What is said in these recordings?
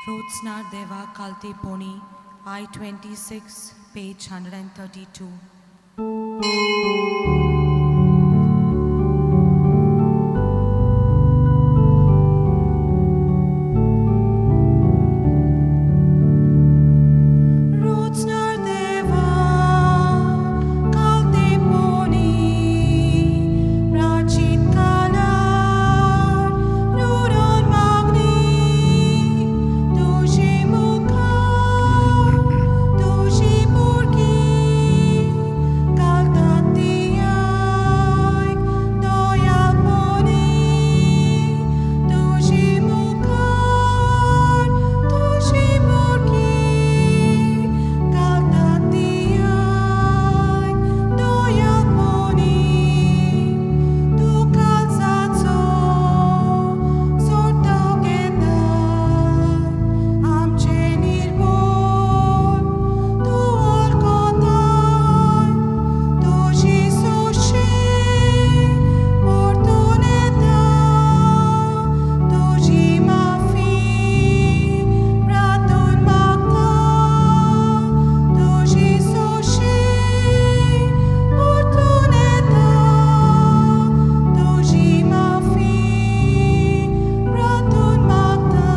Rotsnar Deva Kalte Poni, I-26, page 132. Rotsnar Deva Kalte Poni, Prachit Kalar, Nuran Magni, Tushi Mukhar, Tushi Purki, Kaltatiyay, Doyal Poni, Tushi Mukhar, Tushi Purki, Kaltatiyay, Doyal Poni, Tu calzazzo, sortogedai, Amche nirbol, tu orcotai, Tu Jisushe, portuneta, Tu jimafi, pratun makta, Tu Jisushe, portuneta, Tu jimafi, pratun makta.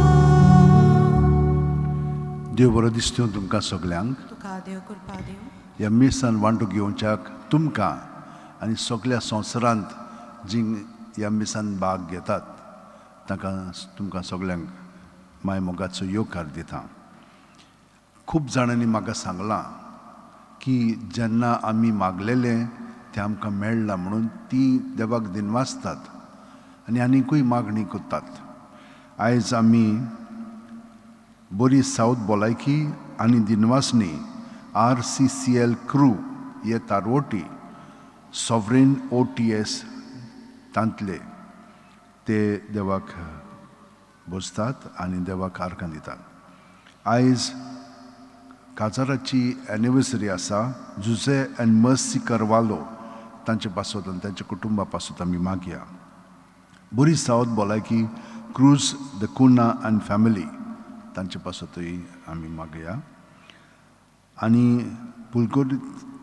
देव बरो दिसता तुमकां सगल्यांक. तुका देव कृपा देव. ह्या मिसान वांटो घेवच्याक तुमकां आनी सगल्या संवसारांत जीं ह्या मिसान भाग घेतात तांकां, तुमकां सगल्यांक माय मोगाचो येवकार दिता. खूब जाणांनी म्हाका सांगलां की जेन्ना आमी मागलेलें तें आमकां मेळ्ळां म्हणून ती देवाक दिनवासतात आनी आनीकूय मागणी करतात. आयज आमी बरी सावथ भलायकी आनी दिनवासनी आरसीसीएल क्रू हे तारवटी सॉवरेन ओटीएस तांतले ते देवाक बसतात आनी देवाक आर्गां दितात. आयज काजाराची एनिवर्सरी आसा. जुजे आनी मर्सी करवालो तांचे पासत आनी तांच्या कुटुंबा पासत आमी मागया. बरी सावथ भलायकी क्रूज the कुना आनी फॅमिली तांचे पासतूय आमी मागया. आनी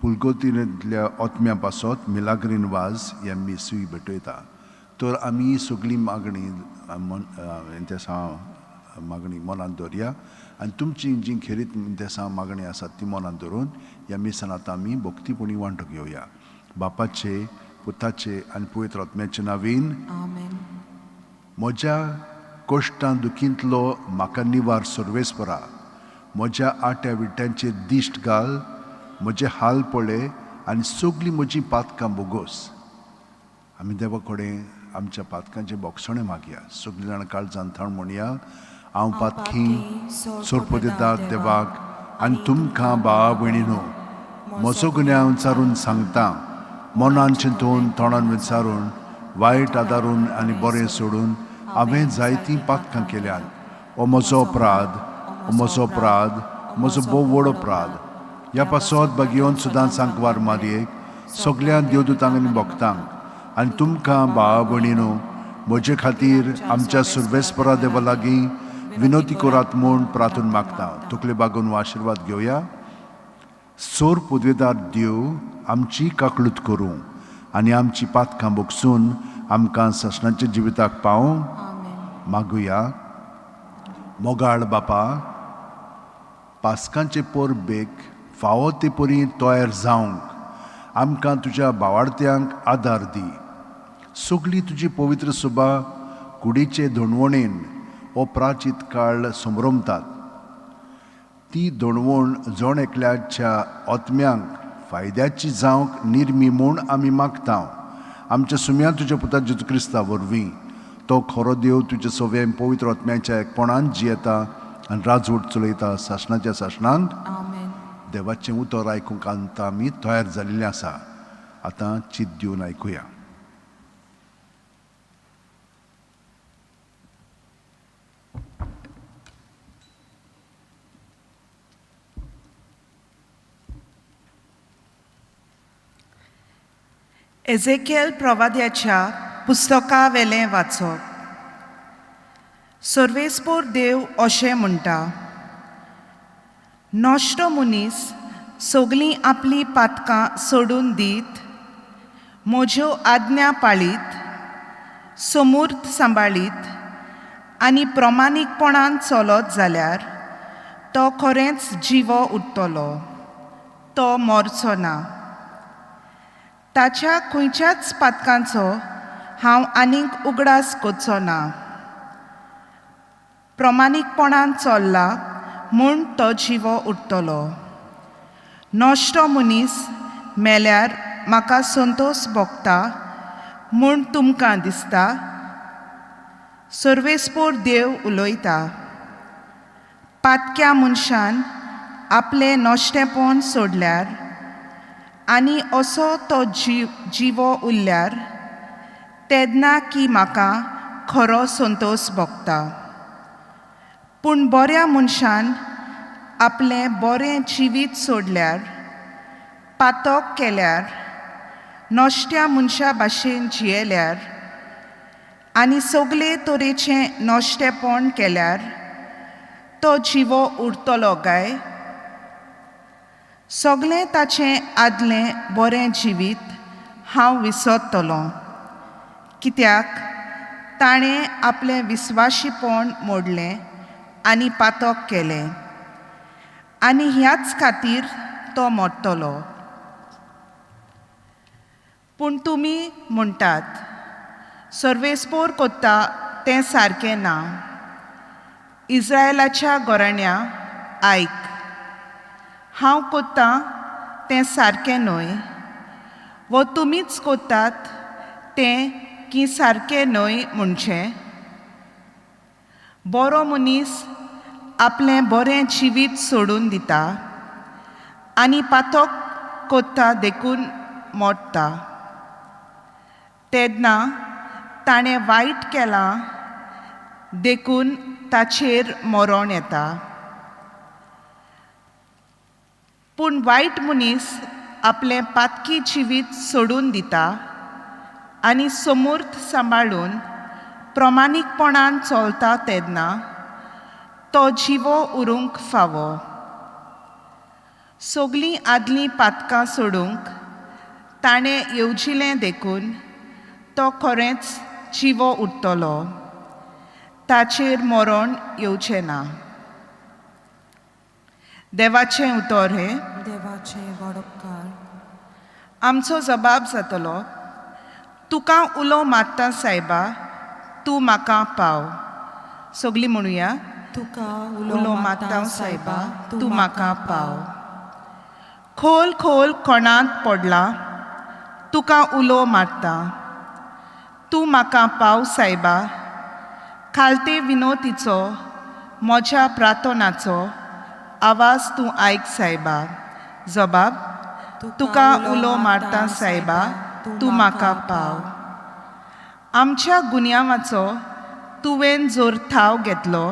पुलकोतींतल्या ओतम्या पासत मिलाग्रीन वाज ह्या मिसूय भेटयता. तर आमी सगळी मागणी इंतेसांव मागणी मनांत दवरया आनी तुमची जी खेरीत इंतेसांव मागणी आसात ती मनांत दवरून ह्या मिसान आतां आमी भक्तीपणी वांटो घेवया. बापाचे, पुताचे आनी पवित्र आत्म्याचे नावीन. आमेन. म्हज्या कश्टां दुखींतलो म्हाका निवार सर्वेस्परा. म्हज्या आट्या विट्यांचेर दिश्ट घाल, म्हजे हाल पळय आनी सगळीं म्हजीं पातकां बोगोस. आमी देवा कडेन आमच्या पातकांचें बोगसणें मागया. सगळीं जाणां काळजान थाण म्हणया, हांव पातकी सोरपदेदार देवाक आनी तुमकां भावा भयणीनो म्हजो गुन्यांव विचारून सांगता. मनान चिंतून, तोंडान विचारून, वायट आदारून आनी बरें सोडून हांवें जायतीं पातकां केल्यात. हो म्हजो अपराध, हो म्हजो अपराध, म्हजो भोव व्हड अपराध. ह्या पासत बागयोन सुदां सांकवार मारयेक, सगळ्या देवदूतांक आनी भक्तांक आनी तुमकां भावा भयणीनो म्हजे खातीर आमच्या सुर्वेस्परा देवा लागीं विनोती करात म्हूण प्रार्थून मागता. तकले बागून आशिर्वाद घेवया. सोर पुदवेदार देव आमची काकळूत करूं आनी आमची पातकां बोगसून आमकां ससणाच्या जिविताक पावूं. आमेन. मागुया. मोगाळ बापा, पास्कांचे परबेक फावो ते परी तयार जावंक आमकां तुज्या भावार्थ्यांक आदार दी. सगळी तुजी पवित्र सुबा कुडीचे धोणवणेन हो प्राचीत काळ संभ्रमतात. ती धोणवण जण एकल्याच्या आत्म्यांक फायद्याची जावंक निर्मी म्हूण आमी मागता. आमच्या सुम्या तुज्या पुता जेजू क्रिस्ता वरवीं. तो खरो देव, तुज्या सव्यान पवित्र आत्म्याच्या एकपणान जियेता आनी राजवट चलयता सासणाच्या सासणांक. आमेन. देवाचें उतर आयकूंक आतां आमी तयार जाल्लें आसा. आतां चित दिवन आयकुया. एझेकियल प्रवाद्याच्या पुस्तकावेलें वाचप. सर्वेस्पोर देव अशें म्हणटा, नश्टो मनीस सगलीं आपलीं पातकां सोडून दीत, म्हज्यो आज्ञा पाळीत, समूर्त सांबाळीत आनी प्रमाणीकपणान चलत जाल्यार तो खरेंच जिवो उरतलो, तो मरचो ना। ताच्या खंयच्याच पातकांचो हांव आनीक उगडास करचो ना। प्रमाणीकपणान चल्ला म्हूण तो जिवो उरतलो। नश्टो मनीस मेल्यार म्हाका संतोश भोगता म्हूण तुमकां दिसता? सर्वेस्पोर देव उलयता, पातक्या मनशान आपलें नश्टेपण सोडल्यार आनी असो तो जिवो उरल्यार तेन्ना की म्हाका खरो संतोश भोगता। पूण बऱ्या मनशान आपलें बरें जिवीत सोडल्यार, पातक केल्यार, नश्ट्या मनशा भाशेन जियेल्यार आनी सगळे तरेचें नश्टेपण केल्यार तो जिवो उरतलो काय? सगळें ताचें आदलें बरें जिवीत हांव विसरतलो, कित्याक ताणें आपलें विस्वाशीपण मोडलें आनी पातक केलें आनी ह्याच खातीर तो मरतलो। पूण तुमी म्हणटात, सर्वेस्पोर कोत्ता तें सारकें ना। इस्रायलाच्या घराण्या आयक, हांव कोत्ता तें सारकें न्हय, वो तुमीच कोत्तात तें की सारकें न्हय म्हणचें? बरो मनीस आपलें बरें जिवीत सोडून दिता आनी पातक कोत्ता देखून मोडटा। तेन्ना ताणें वायट केलां देखून ताचेर मरण येता। पूण वायट मनीस आपलें पातकी जिवीत सोडून दिता आनी समूर्त सांबाळून प्रमाणीकपणान चलता तेन्ना तो जिवो उरूंक फावो। सगलीं आदलीं पातकां सोडूंक ताणें येवजिलें देखून तो खरेंच जिवो उरतलो, ताचेर मरण येवचें ना। देवाचें उतर हें। देवाचें वाडोपकार। आमचो जबाब जातलो, तुका उलो मारता सायबा, तूं म्हाका पाव। सगलीं म्हणुया, तुका उलो मारता सायबा, तूं म्हाका पाव। खोल खोल कोणांत पडला, तुका उलो मारता, तूं म्हाका पाव सायबा। खालते विनोतीचो म्हज्या प्रार्थनाचो आवाज तूं आयक सायबा। जबाब, तुका उलो मारता सायबा, तूं म्हाका पाव। आमच्या गुन्यांवाचो तुवें जोर थाव घेतलो,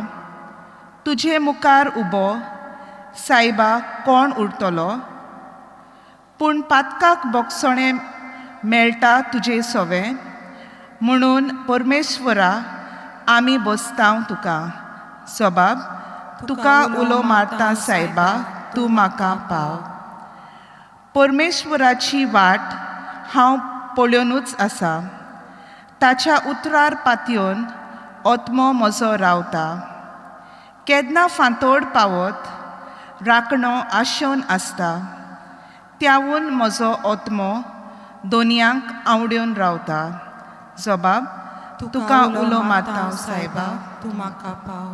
तुजे मुखार उबो सायबा कोण उरतलो? पूण पातकाक बोगसणें मेळटा तुजे सोवें, म्हणून परमेश्वरा आमी बसतांव तुका। जबाब, तुका उलो मारता सायबा, तूं म्हाका पाव। परमेश्वराची वाट हांव पळोवनूच आसा, ताच्या उतरार पातयेवन आत्मो म्हजो रावता। केन्ना फांतोड पावत राखणो आशेवन आसता, त्यावून म्हजो आत्मो दोनयांक आवड्योन रावता। जबाब, तुका उलो मारता सायबा, तूं म्हाका पाव।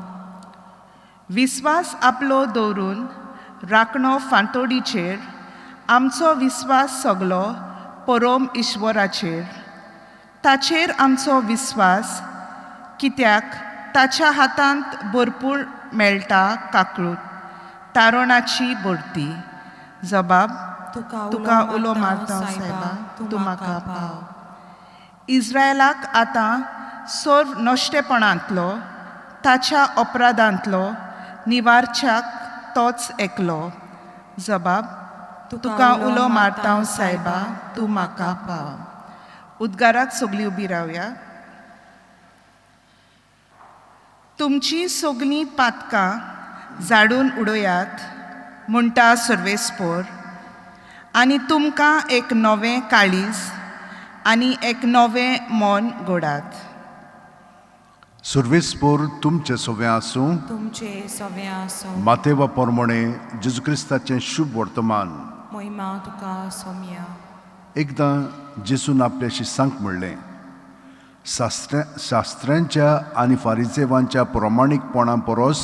विस्वास आपलो दवरून राखणो फांतोडीचेर, आमचो विस्वास सगलो परोम ईश्वराचेर। ताचेर आमचो विस्वास, कित्याक ताच्या हातांत भरपूर मेळटा काकळूत तारणाची भरती। जबाब, तुका उलो मारता सायबा, तूं म्हाका पाव। इस्रायलाक आतां सर्व नश्टेपणांतलो ताच्या अपराधांतलो निवारच्याक तोच एकलो। जबाब, तुका उलो मारता सायबा, तूं म्हाका पाव। उद्गाराक सगळीं उबी रावया। तुमची सगलीं पातकां जाडून उडयात म्हणटा सर्वेस्पोर आनी तुमकां एक नवें काळीज आनी एक नवें मन घोडात. सुर्वेस्पोर तुमचें सोवें आसूं. तुमचे सवें आसूं. मातेवा पोरमोणे जेजू क्रिस्ताचें शुभ वर्तमान. मोहिमा तुका सोम्या. एकदां जेजून आपल्या शिसांक म्हणलें, शास्त्र्यांच्या आनी फारिजेवांच्या प्रमाणीकपणा परस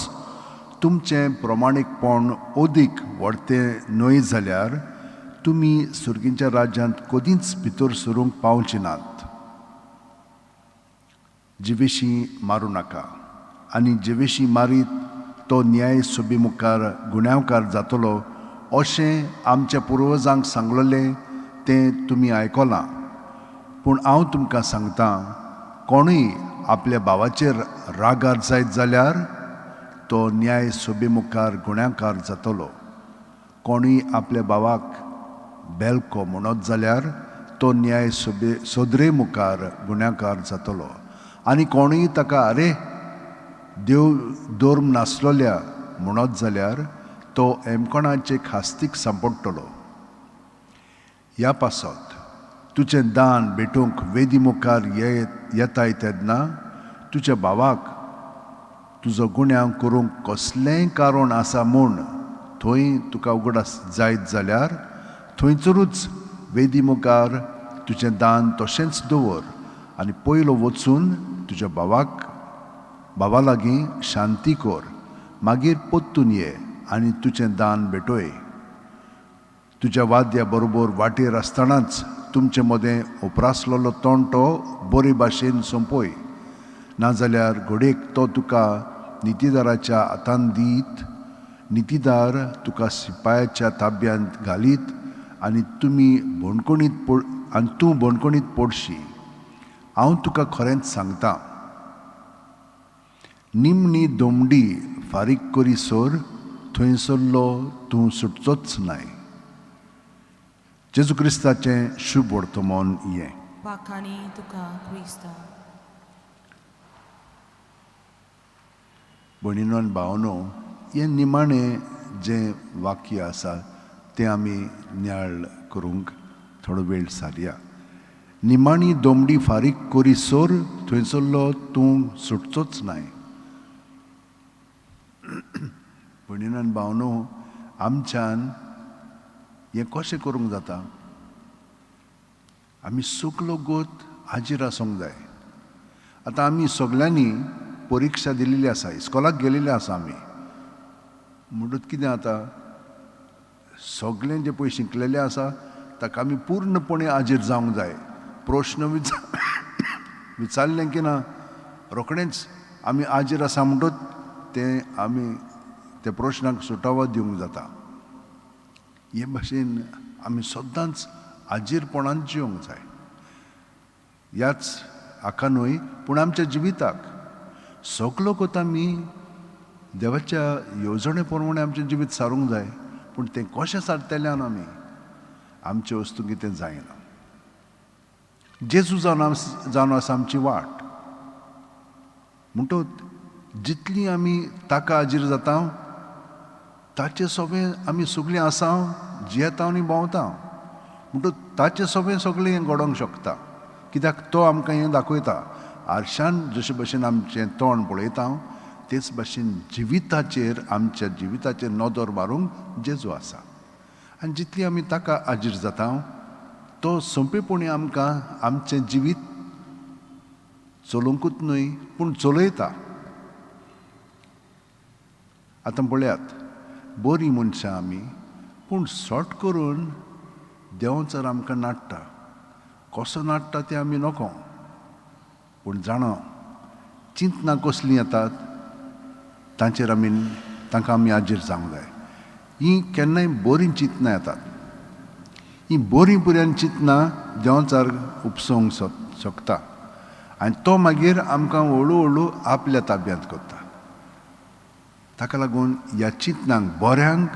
तुमचें प्रमाणीकपण अदीक व्हडतें न्हय जाल्यार तुमी सुर्गींच्या राज्यांत कदींच भितर सरूंक पावचे नात. जिवेशी मारूं नाका आनी जिवेशी मारीत तो न्याय सभे मुखार गुन्यांवकार जातलो अशें आमच्या पुर्वजांक सांगलेलें तें तुमी आयकलां. पूण हांव तुमकां सांगतां, कोणूय आपल्या भावाचेर रागार जायत जाल्यार तो न्याय सभे मुखार गुन्यांवकार जातलो. कोणूय आपल्या भावाक बेलको म्हणत जाल्यार तो न्याय सभे सदरे मुखार गुन्यांवकार जातलो. आनी कोणूय ताका अरे देव धर्म नासलोल्या म्हणत जाल्यार तो एमकोणाचे खास्तीक सांपडटलो. ह्या पासत तुजें दान भेटूंक वेदी मुखार येताय तेन्ना तुज्या भावाक तुजो गुन्यांव करूंक कसलेंय कारण आसा म्हूण थंय तुका उगडास जायत जाल्यार थंयसरूच वेदी मुखार तुजें दान तशेंच दवर आनी पयलो वचून तुज्या भावा लागीं शांती कर, मागीर परतून ये आनी तुजें दान भेटय. तुज्या वाद्या बरोबर वाटेर आसतनाच तुमचे मदें उपरासलेलो तोंटो बरे भाशेन सोंपय, नाजाल्यार घडयेक तो तुका नितीदाराच्या हातान दीत, नितीदार तुका शिपायाच्या ताब्यांत घालीत आनी तुमी बणकोणीत आनी तूं बणकोणीत पडशी. हांव तुका खरेंच सांगता, निमणी दोमडी फारीक करीसर थंयसरलो तूं सुटचोच नाय. जेजू क्रिस्ताचें शुभ वर्तमान हें. वाखाणी तुका क्रिस्ता. भयणीनो आनी भावनो, हें निमाणें जें वाक्य आसा तें आमी नियाळ करूंक थोडो वेळ सारया. निमाणी दोमडी फारीक करीसर थंयसरलो तूं सुटचोच नाय. भयणीनो आनी भावनो, आमच्यान हें कशें करूंक जाता? आमी सगलो गोत हाजीर आसूंक जाय. आतां आमी सगल्यांनी परिक्षा दिलेली आसा, इस्कोलाक गेलेले आसा आमी. म्हणटूच कितें जाता, सगळें जें पळय शिकलेलें आसा ताका आमी पूर्णपणे हाजीर जावंक जाय. प्रश्न विचारलें की ना रोखडेंच आमी हाजीर आसा म्हणटूच तें आमी त्या प्रश्नाक सुटावो दिवंक जाता. हे भाशेन आमी सदांच हाजीरपणान जिवंक जाय. ह्याच हाका न्हय पूण आमच्या जिविताक सगलो कोत आमी देवाच्या येवजणे प्रमाणे आमचें जिवीत सारूंक जाय. पूण तें कशें सारतलें आमी आमचे वस्तू कितें जायना. जेजू जावन आसा आमची वाट. म्हणटूच जितली आमी ताका हाजीर जाता ताचे सोबें आमी सगळीं आसा, जियेता आनी भोंवता. म्हणटूच ताचे सोबें सगळें हें घडोवंक शकता, कित्याक तो आमकां हें दाखयता. आरशान जशे भशेन आमचें तोंड पळयता तेच भाशेन जिविताचेर आमच्या जिविताचेर नदर मारूंक जेजू आसा. आनी जितली आमी ताका हाजीर जाता तो सोंपेपणी आमकां आमचें जिवीत चलोवंकूच न्हय पूण चलयता. आतां पळयात, बरीं मनशां आमी पूण शॉर्ट करून देंवचार आमकां नाडटा. कसो नाडटा तें आमी नको, पूण जाणा चिंतनां कसलीं येतात तांचेर आमी तांकां आमी हाजीर जावंक जाय. हीं केन्नाय बरीं चिंतनां येतात, हीं बरीं बऱ्यान चिंतनां देंवचार उपसोवंक शकता आनी तो मागीर आमकां हळू हळू आपल्या ताब्यांत करता. ताका लागून ह्या चिंतनांक बऱ्यांक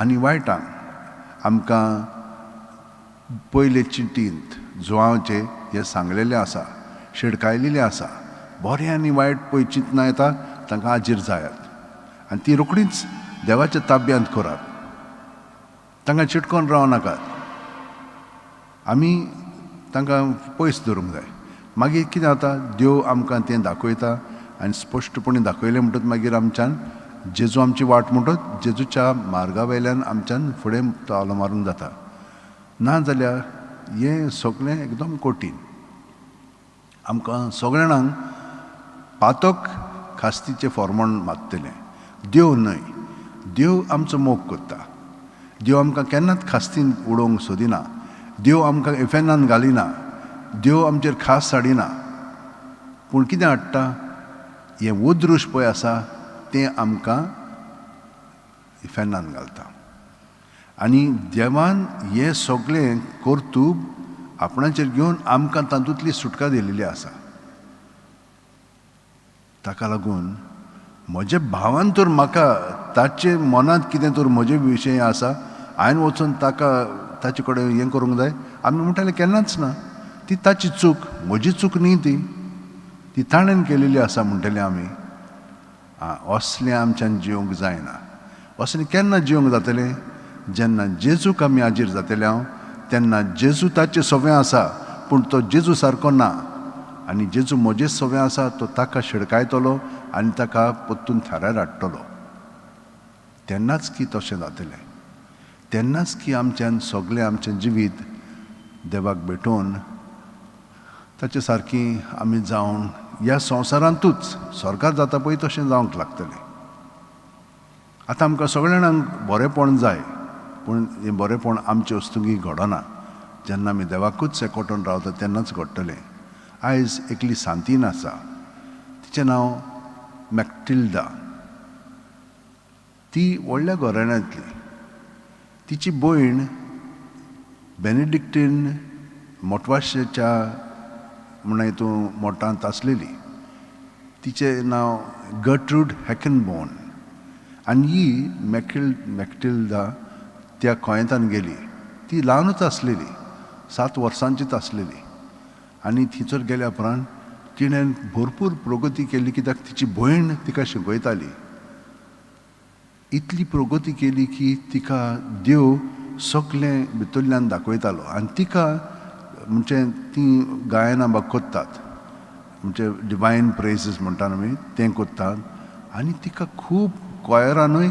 आनी वायटांक आमकां पयले चिंतींत जुवांवचें हें सांगलेलें आसा, शिडकायलेलें आसा. बरें आनी वायट पळय चिंतनां येता तांकां आजीर जायात आनी ती रोखडीच देवाच्या ताब्यांत करात. तांकां चिटकोन रावं नाकात, आमी तांकां पयस दवरूंक जाय. मागीर कितें जाता, देव आमकां तें दाखयता आनी स्पश्टपणी दाखयलें म्हणटकच मागीर आमच्यान जेजू आमची वाट म्हणटच जेजूच्या मार्गा वयल्यान आमच्यान फुडें पावलां मारूंक जाता. ना जाल्यार हें सगळें एकदम कठीण. आमकां सगळ्या जाणांक पातक खास्तीचें फॉर्मण मागतलें, देव न्हय. देव आमचो मोग करता, देव आमकां केन्नाच खास्तीन उडोवंक सोदिना, देव आमकां इफेर्नान घालिना, देव आमचेर खास हाडिना. पूण कितें हाडटा, हें उदृश पळय आसा तें आमकां इफेर्नान घालता. आनी देवान हें सगळें कर्तूब आपणाचेर घेवन आमकां तातूंतली सुटका दिलेली आसा. ताका लागून म्हज्या भावान तर म्हाका ताचे मनांत कितें तर म्हजे विशय आसा, हांवें वचून ताका ताचे कडेन हें करूंक जाय आमी म्हणटाले केन्नाच ना. ती ताची चूक, म्हजी चूक न्ही, ती ती ताणें केलेली आसा म्हणटले आमी. आं, असलें आमच्यान जिवंक जायना. असलें केन्ना जिवंक जातलें, जेन्ना जेजूक आमी आजीर जातले हांव, तेन्ना जेजू ताचें सवें आसा पूण तो जेजू सारको ना, आनी जेजू म्हजें सवें आसा तो ताका शिडकायतलो आनी ताका परतून थारार हाडटलो. तेन्नाच की तशें जातलें, तेन्नाच की आमच्यान सगळें आमचें जिवीत देवाक भेटोवन ताचे सारकी आमी जावन ह्या संवसारांतूच सरकार जाता पळय तशें जावंक लागतलें. आतां आमकां सगळ्या जाणांक बरेंपण जाय, पूण हें बरेंपण आमचे वस्तुंगी घडना. जेन्ना आमी देवाकूच एकवटून रावता तेन्नाच घडटलें. आयज एकली सांतीन आसा, तिचें नांव मॅक्टिल्डा. ती व्हडल्या घराण्यांतली. तिची भयण बेनेडिक्टीन मोटवाशेच्या म्हणून हितून मोठांत आसलेली. तिचें नांव गर्ट्रूड हॅकनबोन. आनी ही मॅक्टिल्डा त्या कोयेंतान गेली. ती ल्हानूच आसलेली, 7 वर्सांचीच आसलेली. आनी थंयसर गेल्या उपरांत तिणें भरपूर प्रगती केली, कित्याक तिची भयण तिका शिकयताली. इतली प्रगती केली की तिका देव सगळें भितरल्यान दाखयतालो. आनी तिका म्हणजे ती गायनां बा करतात, म्हणजे डिवायन प्रेजीस म्हणटा आमी तें करतात. आनी तिका खूब कॉयरानूय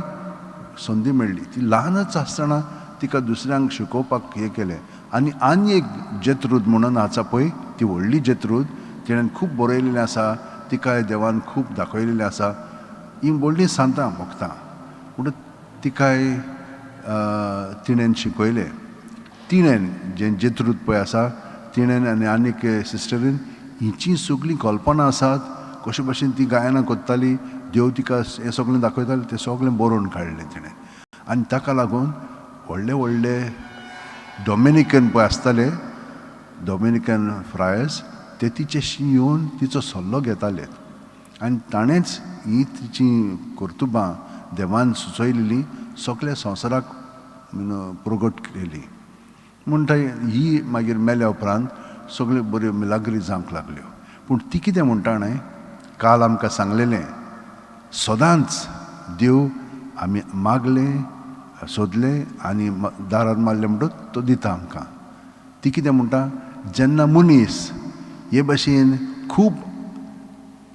संदी मेळ्ळी. ती ल्हानच आसतना तिका दुसऱ्यांक शिकोवपाक हें केलें. आनी आनी एक जेत्रूद म्हणून आसा पळय, ती व्हडली जेत्रूद, तिणें खूब बरयलेलें आसा, तिकाय देवान खूब दाखयलेलें आसा. ही व्हडली सांतां भोगतां पूण तिकाय तिणें शिकयलें. तिणें जें जेत्रूद पळय आसा तिणें आनी आनीक सिस्टरीन हिची सगळीं कल्पना आसात कशे भशेन ती गायनां करताली, देव तिका हें सगळें दाखयतालें, तें सगळें बरोवन काडलें तिणें. आनी ताका लागून व्हडले व्हडले डॉमिनिकन पळय आसताले, डॉमिनिकन फ्रायर्स, ते तिचेशी येवन तिचो सल्लो घेताले. आनी ताणेंच ही तिची कर्तुबां देवान सुचयलेली सगळ्या संवसाराक प्रगट केली. म्हणटा ही मागीर मेल्या उपरांत सगळ्यो बऱ्यो मिलाग्री जावंक लागल्यो. पूण ती कितें म्हणटा न्हय, काल आमकां सांगलेलें, सदांच देव आमी मागलें सोदलें आनी दारार मारलें म्हणटकच तो दिता आमकां. ती कितें म्हणटा, जेन्ना मनीस हे भशेन खूब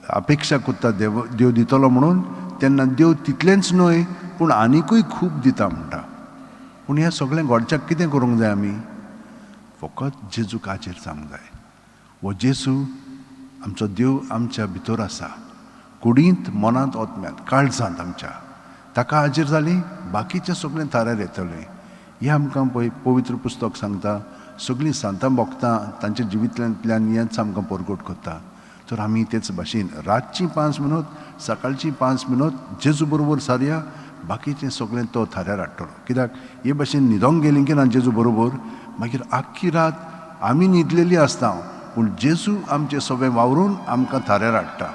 अपेक्षा करता देव देव दितलो म्हणून, तेन्ना देव तितलेंच न्हय पूण आनिकूय खूब दिता म्हणटा. पूण हें सगळें घडच्याक कितें करूंक जाय आमी, फकत जेजूक हाजेर जावंक जाय. हो जेजू आमचो देव आमच्या भितर आसा, कुडींत, मनांत, ओतम्यांत, काळजांत आमच्या. ताका हाजीर जाली बाकीचें सगळें थारार येतलें. हें आमकां पळय पवित्र पुस्तक सांगता. सगळीं सांतां भोगतां तांच्या जिवितांतल्यान हेंच आमकां परगट करता. तर आमी तेच भाशेन रातचीं 5 मिनट, सकाळचीं 5 मिनट जेजू बरोबर सारया, बाकीचें सगळें तो थाऱ्यार हाडटलो. कित्याक हे भाशेन न्हिदोंक गेलीं की ना जेजू बरोबर, मागीर आख्खी रात आमी न्हिदलेली आसता, पूण जेजू आमचें सगळें वावरून आमकां थाऱ्यार हाडटा.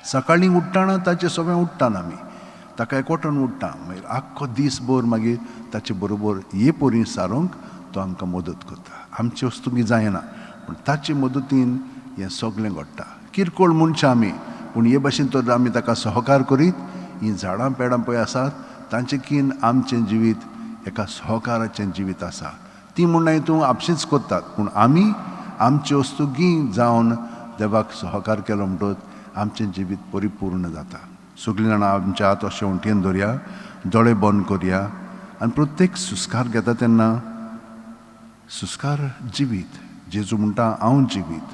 सकाळीं उठ्ठाना ताचें सगळें उठ्ठाना आमी ताका एकवटून उठ्ठा, मागीर आख्खो दीसभर मागीर ताचे बरोबर हे पोरी सारूंक तो आमकां मदत करता. आमचे वस्तुंकी जायना पूण ताचे मदतीन हें सगळें घडटा. किरकोळ मनशां आमी, पूण हे भाशेन तर आमी ताका सहकार करीत हीं झाडां पेडां पळय आसात तांचे कीन आमचें जिवीत एका सहकाराचें जिवीत आसा. ती म्हूण तूं आपशींच करतात, पूण आमी आमचे वस्तुगी जावन देवाक सहकार केलो म्हणटच आमचें जिवीत परिपूर्ण जाता. सगळीं जाणां आमच्या हात अशें उंटयेन दवरया, दोळे बंद करया आनी प्रत्येक सुस्कार घेता तेन्ना सुस्कार जिवीत. जेजू म्हणटा हांव जिवीत,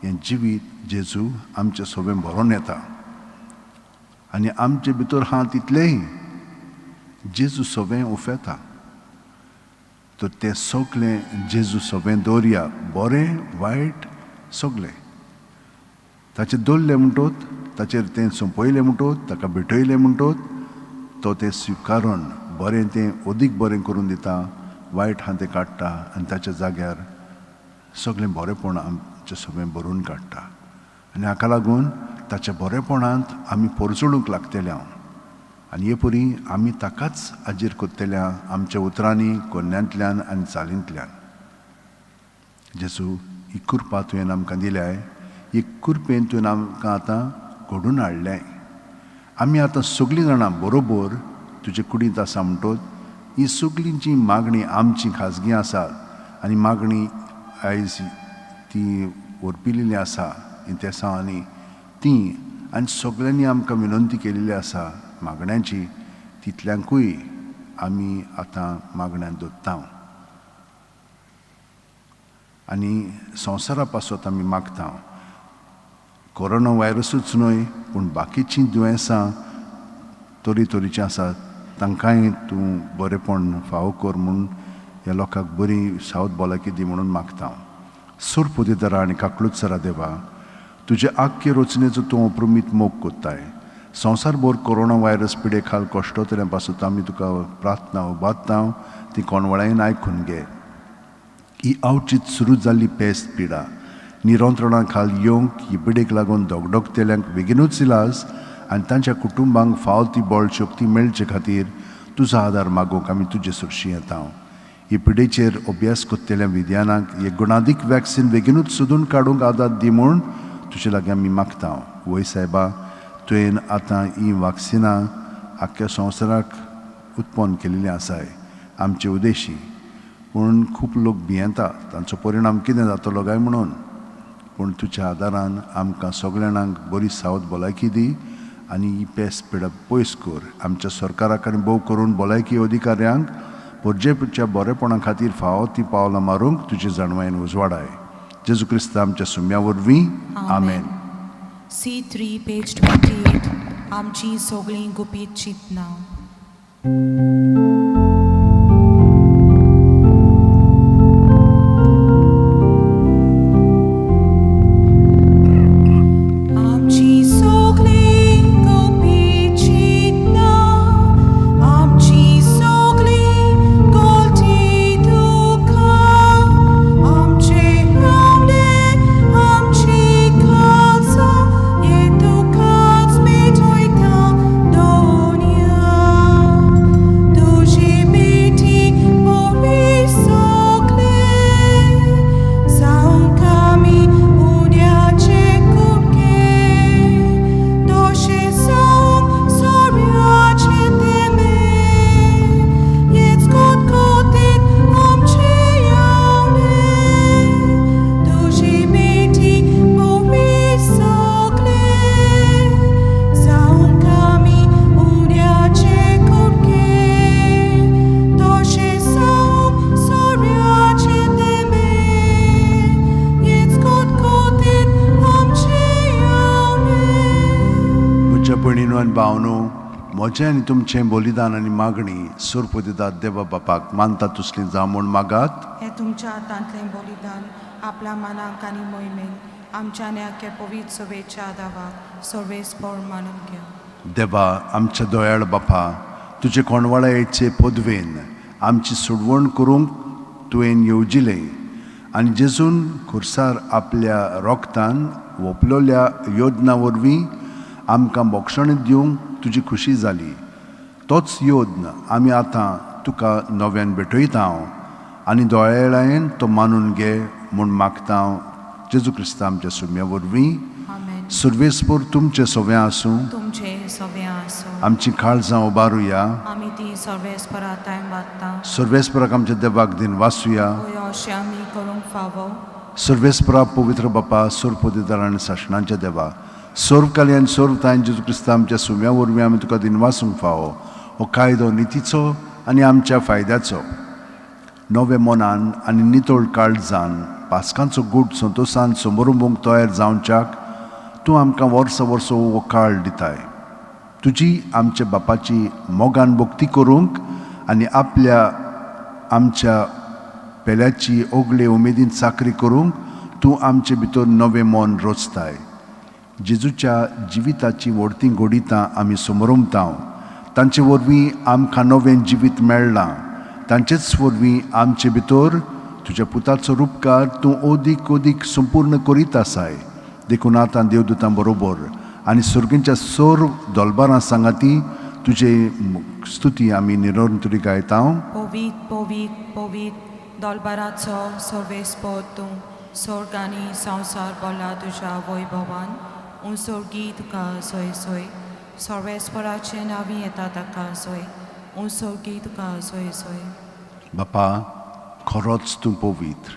हें जिवीत जेजू आमचें सगळें भरोन येता आनी आमचे भितर आहा तितलेंय जेजू सगळें उफेता. तर तें सगळें जेजू सगळें दवरया, बरें वायट सगळें ताचेर दवरलें म्हणटोत, ताचेर तें सोंपयलें म्हणटोत, ताका भेटयलें म्हणटोत, तो तें स्विकारून बरें तें अदीक बरें करून दिता, वायट आहा तें काडटा आनी ताच्या जाग्यार सगळें बरेंपण आमचें सगळें भरून काडटा. आनी हाका लागून ताच्या बरेपणांत आमी परजळूंक लागतले हांव आनी हे परी आमी ताकाच हाजीर करतले आमच्या उतरांनी, कोन्यांतल्यान आनी चालींतल्यान. जेजू, ही कृपा तुवें आमकां दिल्याय, ही कृपेन तुवें आमकां आतां घडून हाडल्याय. आमी आतां सगळीं जाणां बरोबर तुजे कुडींत आसा म्हणटोच ही सगळीं जी मागणी आमची खाजगी आसा आनी मागणी आयज ती ओरपिलेली आसा इंतेसांवांनी ती आनी सगळ्यांनी आमकां विनंती केलेली आसा मागण्यांची, तितल्यांकूय आमी आतां मागण्यांत दवरता आनी संवसारा पासत आमी मागता. कोरोना व्हायरसूच न्हय पूण बाकीचीं दुयेंसां तरेतरेचीं आसात, तांकांय तूं बरेंपण फावो कर म्हूण ह्या लोकांक बरी सावत भलायकी दी म्हणून मागता. सुरपुदेदरा आनी काकळूतसरा देवा, तुजे आख्खे रचनेचो तूं अप्रमीत मोग कोत्ताय. संवसारभर कोरोना व्हायरस पिडे खाल कश्टोतल्या पासत आमी तुका प्रार्थना उबारता, ती कोणवळायेन आयकून घे. ही आवचीत सुरू जाल्ली पेस्त पिडा निरंत्रणा खाल येवंक ही पिडेक लागून धगधगतेल्यांक बेगिनूच इलाज आनी तांच्या कुटुंबांक फाव ती बळ शक्ती मेळचे खातीर तुजो आदार मागूंक आमी तुजे सरशी येता. ही पिडेचेर अभ्यास करतल्या विज्ञानाक हे गुणादीक वॅक्सिन बेगिनूच सोदून काडूंक आदार दी म्हूण तुजे लागीं आमी मागता. वय सायबा, तुवें आतां ही वॅक्सिनां आख्ख्या संवसाराक उत्पन्न केलेलीं आसाय आमचे उद्देशी, पूण खूब लोक भियेता तांचो परिणाम कितें जातलो काय म्हणून. पूण तुज्या आदारान आमकां सगळ्या जाणांक बरी सावत भलायकी दी आनी ही पेस पिडा पयस कर. आमच्या सरकाराक आनी भोव करून भलायकी अधिकाऱ्यांक परजेच्या बरेपणा खातीर फावो ती पावलां मारूंक तुजी जाणवायेन उजवाडाय. जेजू क्रिस्त आमच्या सुम्या वरवीं, आमेन. C3 page 28. आमची सगळीं गुपीत चिंतनां. आमची सगळीं गुपीत चिंतनां, आमची सगळीं गोलटी दुखां, आमचे रावणे, आमची काळजां, हे तुकाच भेटयता दोनया. तुजी भेटी बरी सगळें, जावंक आमी उण्याचे कुडके, तशें जावंक सोऱ्याचे थेंबे, हेच कोतकोतीत आमचें यावणें. तुजी भेटी बरी सगळें, जावंक आमी उण्याचे कुडके, तशें जावंक सोऱ्याचे थेंबे, हेच कोतकोतीत आमचें यावणें. म्हज्या भयणीनो आनी भावनो, म्हजें आनी तुमचें बलिदान आनी मागणी सुरपुदेदार देवा बापाक मानता तसली जावं म्हूण मागात. हें तुमच्या हातांतलें बलिदान आपल्या मनाक आनी मोहिमेक आमच्या आख्या पवित्र सभेच्या दावाक सर्वेस्पर मानून घ्या. देवा आमच्या दयाळ बापा, तुजे कोणवाळायेचे पदवेन आमची सोडवण करूंक तुवें येवजिलें आनी जेजून खुर्सार आपल्या रोगतान वोपलोल्या योजना वरवीं आमकां बोक्षण दिवंक तुजी खुशी जाली. तोच योद्न आमी आतां तुका नव्यान भेटयता हांव आनी दोळ्यान तो मानून घे म्हूण मागता हांव जेजू क्रिस्ता आमच्या सुम्या वरवीं. आमेन. सर्वेस्पर तुमचे सोव्यां आसूं. तुमचे सगळें आसूं. आमची काळजां उबारुया. आमी ती सर्वेस्परा तांय वाडटा. सर्वेस्पराक आमच्या देवाक दिन वाचुया. हय, अशें आमी करूंक फावो. सर्वेस्परा, पवित्र बापा, सर्व आनी सासणांच्या देवा, सर्व काली आनी सर्व तांय जेजू क्रिस्ता आमच्या सुम्या वरवीं आमी तुका दिनवासूंक फावो. हो कायदो नितीचो आनी आमच्या फायद्याचो. नवे मनान आनी नितळ काळजान पासकांचो गूट संतोशान समरुंबूंक तयार जावच्याक तूं आमकां वर्सा वर्स हो काळ दिताय. तुजी आमच्या बापाची मोगान भक्ती करूंक आनी आपल्या आमच्या पेल्याची ओगले उमेदीन चाकरी करूंक तूं आमचे भितर नवें मन रचताय. जेजूच्या जिविताची व्हडतीं घडितां आमी समरमतांव. तांचे वरवीं आमकां नवें जिवीत मेळ्ळां. तांचेच वरवीं आमचे भितर तुज्या पुताचो रुपकार तूं अदीक अदीक संपूर्ण करीत आसाय. देखून आतां देवदूतां बरोबर आनी सर्गींच्या सर्व दोलबारां सांगाती तुजे स्तुती आमी निरंतरी गायता. पवीत पवीत पवीत दोलबाराचो सर्वेस्पर तूं, स्वर्ग आनी संवसार भरला तुज्या वैभवान. उंसोर्गी तुका सोय सोय, सर्वेस्पराचें नांवी येता ताका सोय, उंसोर्गी तुका सोय सोय. बापा, खरोच तूं पवित्र,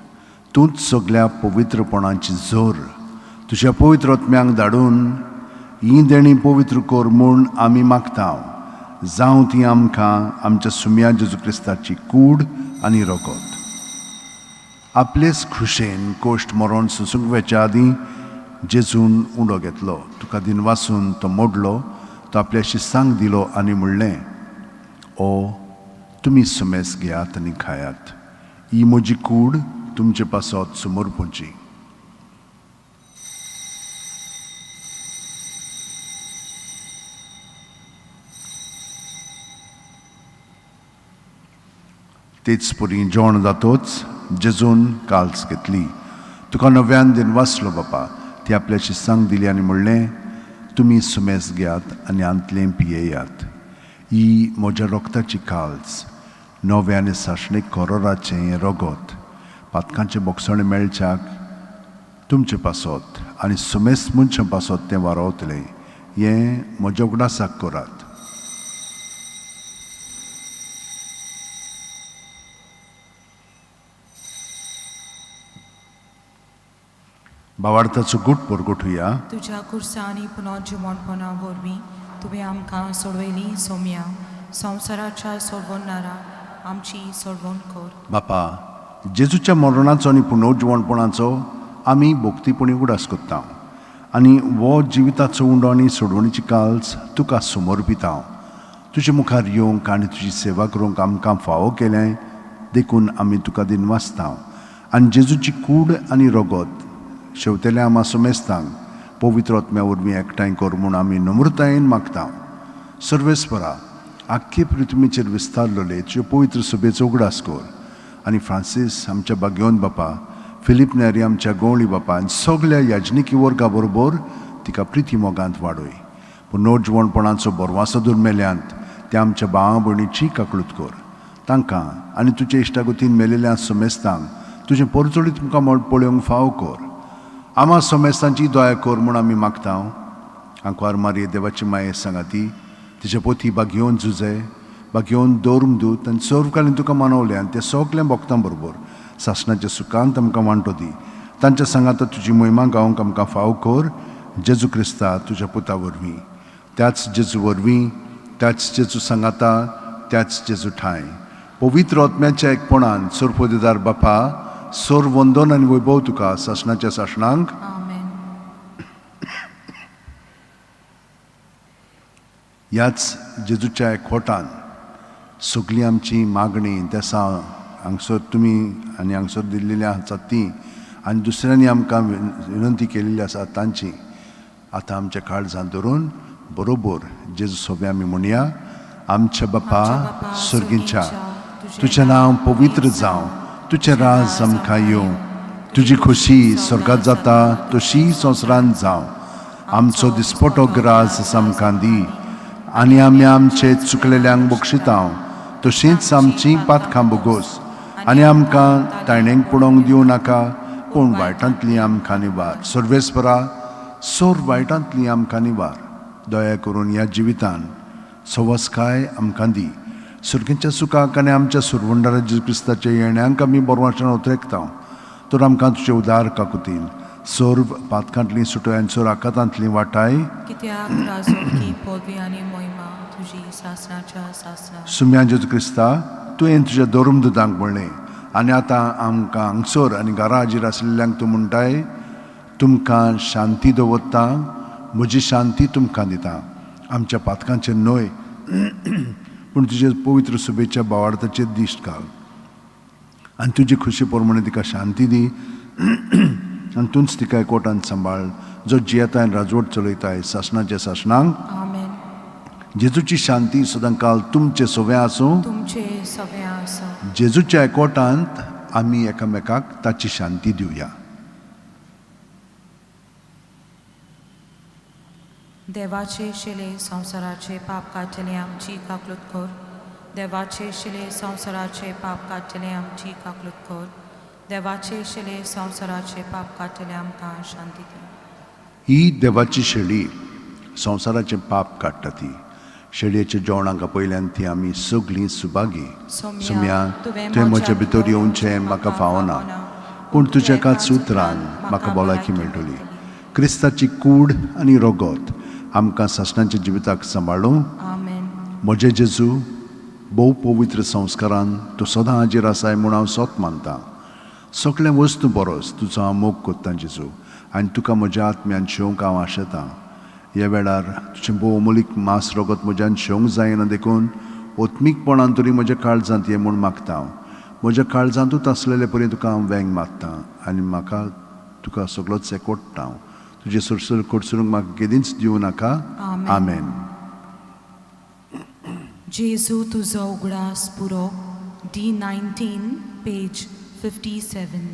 तूंच सगल्या पवित्रपणाची जोर. तुज्या पवित्र आत्म्यांक धाडून हीं देणीं पवित्र कर म्हूण आमी मागता. जावं ती आमकां आमच्या सुम्या जेजू क्रिस्ताची कूड आनी रगत. आपलेच खुशेन कोश्ट मरण सोंसूंक वेच्या आदीं जेजून उंडो घेतलो, तुका दिनवासून तो मोडलो, तो आपल्या शिस्तांक दिलो आनी म्हणलें, ओ तुमी सुमेस घेयात आनी खायात, ही म्हजी कूड तुमचे पासत समर्पूची. तेच परी जेवण जातोच जेजून काल्स घेतली, तुका नव्यान दिनवासलो बापा, ती आपल्या शिस्तांक दिली आनी म्हणलें, तुमी सुमेस घेयात आनी आंतलें पियेयात, ही म्हज्या रोगताची काल्स, नवें आनी सासणीक कोरोराचें रगत, पातकांचें बोगसणें मेळच्याक तुमचे पासत आनी सुमेस मनशां पासत तें वारोवतलें. हें म्हज्या उगडासाक करात. भावार्थाचो गूट परगटुया. तुज्या कुर्सा आनी पुनर्जिवणपणा वरवीं तुवें आमकां सोडयली सोम्या, संवसाराच्या सोडवणारा आमची सोडवण कर. बापा, जेजूच्या मरणाचो आनी पुनर्जिवणपणाचो आमी भक्तीपणी उगडास करता आनी हो जिविताचो उंडो आनी सोडवणीची काल्स तुका समर्पिता. तुजे मुखार येवंक आनी तुजी सेवा करूंक आमकां फावो केलें देखून आमी तुका दिनवासता. आनी जेजूची कूड आनी रगत शेवतेल्या आमा समेस्तांक पवित्र आत्म्या वरवीं एकठांय कर म्हूण आमी नम्रतायेन मागता. सर्वेस्परा, आख्खे पृथ्वीचेर विस्तारलेले तुजे पवित्र सभेचो उगडास कर आनी फ्रांसीस आमच्या बागेवन बापा, फिलीप नेरी आमच्या गवळी बापा आनी सगल्या याजनिकी वर्गा बरोबर तिका प्रिती मोगांत वाडय. पुनर्जिवणपणाचो बरवासो दुर्मेल्यांत त्या आमच्या भावा भयणीची काकळूत कर. तांकां आनी तुजे इश्टागतीन मेलेल्या समेस्तांक तुजें परजळीत तुमकां पळोवंक फावो कर. आमा समेस्तांची दया कर म्हूण आमी मागता. आंकवार मारये देवाची माये सांगाती तिचे पोती बागेवन जुजे बागेवन दवरूंक दूत आनी सर्वकालीन तुका मानवलें आनी ते सगळ्या भक्तां बरोबर सासणाच्या सुखांत आमकां वांटो दी. तांच्या सांगाता तुजी मोहिमा गावंक आमकां फावो कर. जेजू क्रिस्ता तुज्या पुता वरवीं, त्याच जेजू वरवीं, त्याच जेजू सांगाता, त्याच जेजू ठांय पवित्र आत्म्याच्या एकपणान सर्वपदेदार बापा, सोर वंदन आनी वैभव तुका सासणाच्या सासणांक. आमेन. ह्याच जेजूच्या एकवटान सगळीं आमची मागणी तेसां हांगसर तुमी आनी हांगसर दिल्लेली आसात ती आनी दुसऱ्यांनी आमकां विनंती केलेली आसा तांची आतां आमच्या काळजांत धरून बरोबर जेजू सोबे आमी म्हणया. आमच्या बापा सर्गींच्या, तुजें नांव पवित्र जावं, तुजें राज आमकां येवं, तुजी खोशी स्वर्गात जाता तशी संवसारांत जावं. आमचो दिसपटो ग्रास आमकां दी आनी आमी आमचे चुकलेल्यांक बक्षिता तशींच आमची पातकां बोगोस आनी आमकां ताणेंक पडोवंक दिवं नाका, पूण वायटांतली आमकां निवार. सर्वेस्परा, सोर वायटांतली आमकां निवार. दया करून ह्या जिवितान सवस्काय आमकां दी. सुर्गेच्या सुखाक आनी आमच्या सुरवंडारा जेजू क्रिस्ताच्या येण्यांक आमी बरवाचन उतरेकता. तर आमकां तुजे उदार काकुतीन सर्व पातकांतली सुटोय आनी सोर आकातांतली वाटाय. कित्याक राजवटकी पदवी आनी मोहिमा तुजी सासणाच्या सासणा. सुम्या जेजू क्रिस्ता, तुवें तुज्या धर्म दुतांक म्हणलें आनी आतां आमकां हांगसर आनी घरा हाजीर आशिल्ल्यांक तूं म्हणटाय, तुमकां शांती दवरता, म्हजी शांती तुमकां दिता. आमच्या पातकांचेर न्हय पूण तुजे पवित्र सुबेच्या भावार्थाचेर दिश्ट घाल आनी तुजी खुशी प्रमाणे तिका शांती दी आनी तूंच तिका एकवटान सांबाळ, जो जियेता आनी राजवट चलयताय सासणाच्या सासणांक. आमेन. जेजूची शांती सदांकाल तुमचे सवें आसूं. तुमचे सगळे आसूं. जेजूच्या एकवटांत आमी एकामेकाक ताची शांती दिवया. देवाचे शिले संवसाराचे पाप काडटले आमची काकलूत कर. देवाचे शिले संवसाराचे पाप काडटले आमची काकलूत कर. देवाचे शिले संवसाराचे पाप काडटले आमकां शांती दी. ही देवाची शेळी संवसाराचें पाप काडटा. ती शेळयेच्या जेवणाक आपयल्यान ती आमी सगळीं सुभागी. सुम्या, तुवें म्हज्या भितर येवचें म्हाका फावना, पूण तुज्या एकाच उतरान म्हाका भलायकी मेळटली. क्रिस्ताची कूड आनी रगत आमकां सासणाच्या जिविताक सांबाळूं. आमेन. म्हजे जेजू, भोव पवित्र संस्कारान तूं सदां हाजीर आसाय म्हूण हांव सोत मानतां. सगळें वस्तू बरोस तुजो हांव मोग कोत्तां जेजू, आनी तुका म्हज्या आत्म्यान शेवंक हांव आशेतां. ह्या वेळार तुजें भोव अमोलीक मांस रगत म्हज्यान शेवंक जायना, देखून ओत्मीकपणान तरी म्हज्या काळजांत ये म्हूण मागता हांव. म्हज्या काळजांतूच आसलेले परी तुका हांव वेंग मारता आनी म्हाका तुका सगळोच एकवटता हांव. तुजें सुरसुर कोटसरूंक म्हाका केदींच दिवं नाका. आमेन. आमेन. जेजू तुजो उगडास पुरो. D 19 page 57.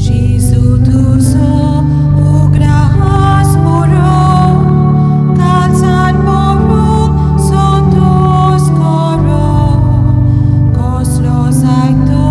Gesù tuzo उगडास पुरो, काळजान भरून संतोष करो, कसलो जायतो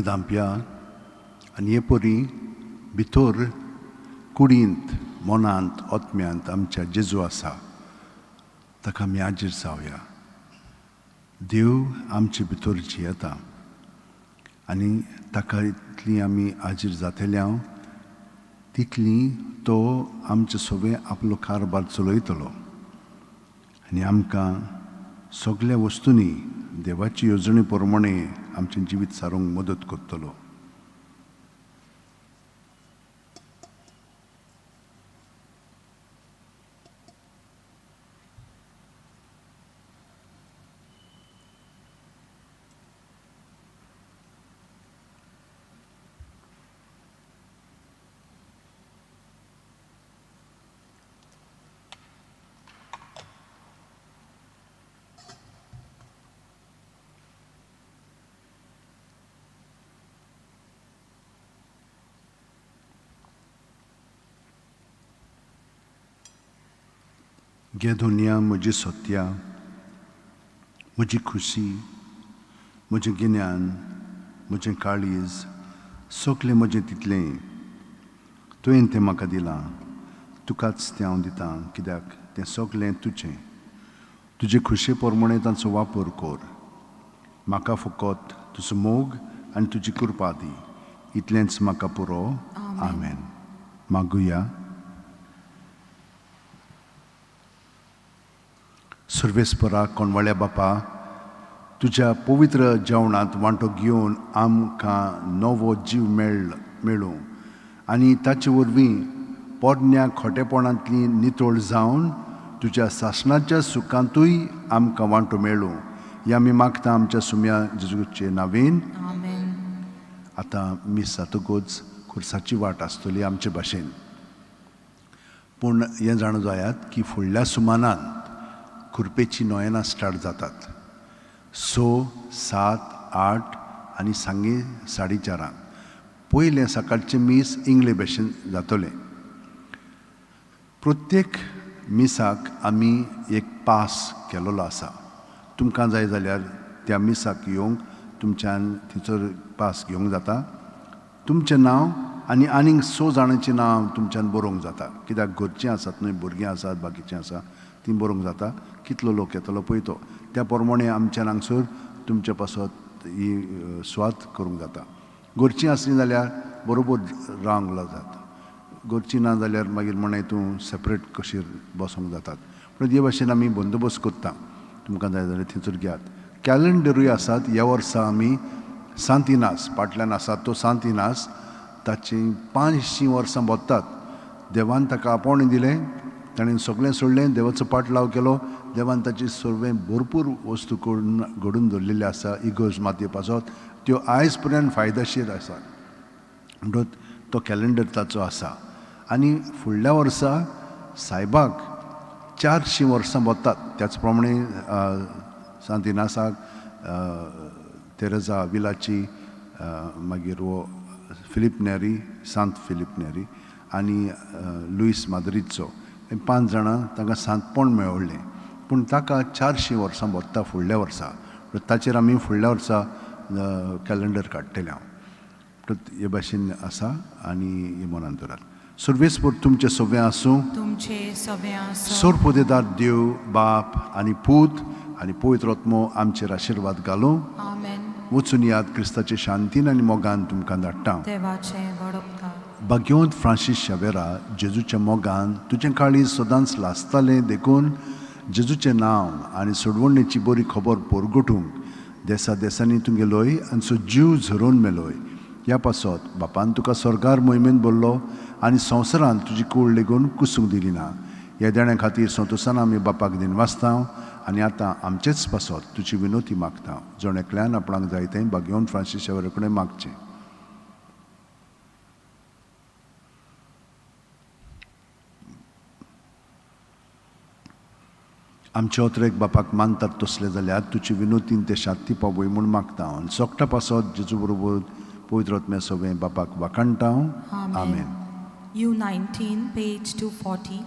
दोळे धांपया आनी हे परी भितर कुडींत, मनांत, आत्म्यांत आमच्या जेजू आसा, ताका आमी आजीर जावया. देव आमचे भितर जियेता आनी ताका इतली आमी आजीर जातले हांव तितली तो आमचे सगळें आपलो कारभार चलयतलो आनी आमकां सगल्या वस्तूंनी देवाची येवजणे प्रमाणे आमचें जिवीत सारूंक मदत करतलो. घे दुनिया म्हजी सत्या, म्हजी खुशी, म्हजें गिन्यान, म्हजें काळीज, सगलें म्हजें तितलें तुवें तें म्हाका दिलां, तुकाच तें हांव दितां, कित्याक तें सगलें तुजें. तुजे खुशे प्रमाणे तांचो वापर कर. म्हाका फकत तुजो मोग आनी तुजी कृपा दी, इतलेंच म्हाका पुरो. आमेन. मागुया. सर्वेस्परा कोणवाळ्या बापा, तुज्या पवित्र जेवणांत वांटो घेवन आमकां नवो जीव मेळूं आनी ताचे वरवीं पोरण्या खोटेपणांतली नितळ जावन तुज्या सासणाच्या सुखांतूय आमकां वांटो मेळूं, हें आमी मागता आमच्या सुम्या जेजूचे नांवेन. आमेन. आतां मीस जातकूच खुर्साची वाट आसतली आमचे भाशेन, पूण हें जाणा जायात की फुडल्या सुमानांत खुर्पेची नोयेनां स्टार्ट जातात, 6, 7, 8 आनी सांगे 4:30. पयलें सकाळचें मीस इंग्ले भाशेन जातलें. प्रत्येक मिसाक आमी एक पास केलेलो आसा. तुमकां जाय जाल्यार त्या मिसाक येवंक तुमच्यान थंयसर पास घेवंक जाता. तुमचें नांव आनी आनीक 6 जाणांचें नांव तुमच्यान बरोवंक जाता, कित्याक घरचीं आसात न्हय, भुरगीं आसात, बाकीचीं आसा, तीं बरोवंक जाता. कितलो लोक येतलो पळय तो, त्या प्रमाणे आमच्यान हांगसर तुमचे पासत ही सुवात करूंक जाता. घरचीं आसलीं जाल्यार बरोबर रावंक जाता, घरचीं ना जाल्यार मागीर म्हणे तूं सेपरेट कशी बसोंक जातात. पूण हे भाशेन आमी बंदोबस्त करता. तुमकां जाय जाल्यार थंयसर घेयात. कॅलेंडरूय आसात. ह्या वर्सा आमी सांतिनास पाटल्यान आसात तो सांतिनास, ताची 500 वर्सां भोगतात. देवान ताका आपोवणें दिलें, ताणें सगळें सोडलें, देवाचो पाटलाव केलो, देवान ताची सगळें भरपूर वस्तू करून घडून दवरलेल्यो आसा इगर्ज मातये पासत, त्यो आयज पर्यंत फायदेशीर आसात. म्हणटच तो कॅलेंडर ताचो आसा. आनी फुडल्या वर्सा सायबाक 400 वर्सां भोगतात. त्याच प्रमाणे सांतिनासाक, तेरेजा विलाची, मागीर हो फिलीप नेरी, सांत फिलीप नेरी आनी लुईस माद्रीचो, हे 5 जाणां तांकां सांतपण मेळ्ळें. पूण ताका 400 वर्सां भोगता फुडल्या वर्सा. ताचेर आमी फुडल्या वर्सा कॅलेंडर काडटले हांव. हे भाशेन आसा आनी हे मनान दवरात. सर्वेस्पर तुमचें सगळें आसूं, तुमचे सगळें आसूं. सोरपोदेदार देव बाप आनी पूत आनी पवित्र आत्मो आमचेर आशिर्वाद घालूं. आमेन. वचून याद क्रिस्ताचे शांतीन आनी मोगान तुमकां धाडटा. देवाचें व्हड उपकार. भाग्यवंत फ्रांसीस शावेरा, जेजूच्या मोगान तुजें काळीज सदांच लासतालें, देखून जेजूचें नांव आनी सोडवणेची बरी खबर पोरगोटूंक देसा देसांनी तुगेलोय आनी सो जीव झरोवन मेलोय. ह्या पासत बापान तुका स्वर्गार मोहिमेन भरलो आनी संवसारांत तुजी कूड लेगून कुसूंक दिली ना. ह्या देण्या खातीर संतोशान आमी बापाक दिनवासता आनी आतां आमचेच पासत तुजी विनोती मागता. जण एकल्यान आपणाक जाय तें भाग्यवंत फ्रांसीस शावेरा कडेन मागचें. आमचे ओतरेक बापाक मानतात तसले जाल्यार तुजी विनोतीन ते शांती पावय म्हूण मागता आनी सोकटा पासत जेजू बरोबर पवित्र आत्म्या सगळें बापाक वाखाणटा. आमेन. U 19, page 240.